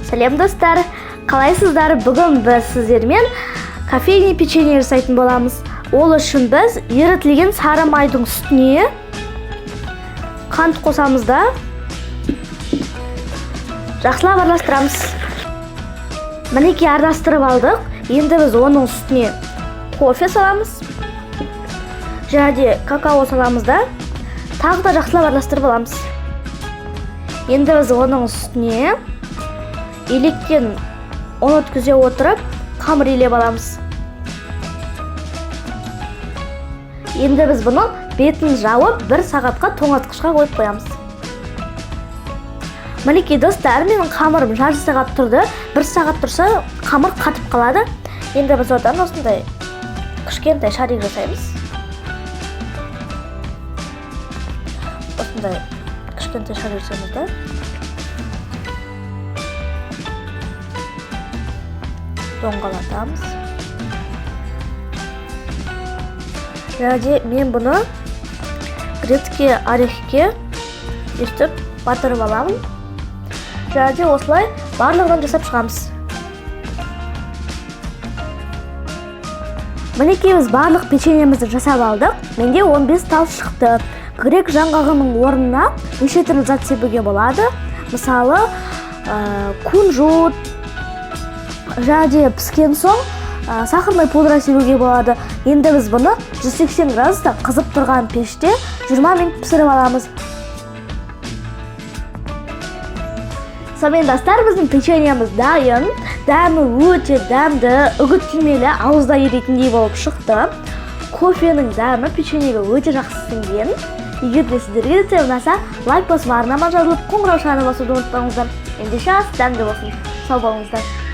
Сәлем, достар! Қалайсыздар? Бүгін біз сіздермен кофейный печенье жасайтын боламыз. Ол үшін біз ерітілген сары майдың үстіне қант қосамыз да, жақсылап араластырамыз. Мінекей, араластырып алдық. Енді біз оның үстіне кофе саламыз және де какао саламыз да, тағы да жақсылап араластырып аламыз. Енді біз оның үстіне електен ұн өткізе отырып, қамыр илеп аламыз. Енді біз бұны бетін жауып, бір сағатқа тоңазытқышқа қойып қоямыз. Мінекей, достар, менің қамырым жарты сағат тұрды. Бір сағат тұрса, қамыр қатып қалады. Енді біз одан осындай кішкентай шарик жасаймыз. Осындай кішкентай шарик жасаймыз да, доңғалатамыз. Және де мен бұны грецкий орехке өстіп батырып аламын. Және де осылай барлығынан жасап шығамыз. Мінекей, біз барлық печеньемізді жасап алдық. Менде 15 тал шықты. Грек жаңғағының орнына неше түрлі зат себуге болады. Мысалы, кунжут, және де піскен соң сахарный пудра себуге болады. Енді біз бұны 180 градуста қызып тұрған пеште 20 минут пісіріп аламыз. Сонымен, достар, біздің печеньеміз дайын. Дәмі өте дәмді, үгіттелмелі, ауызда еритіндей болып шықты. Кофенің дәмі печеньеге өте жақсы сіңген. Егер де сіздерге де ұнаса, лайк басып, арнама жазылып, қоңыраушаны басуды ұмытпаңыздар. Ендеше, ас дәмді болсын. Сау болыңыздар.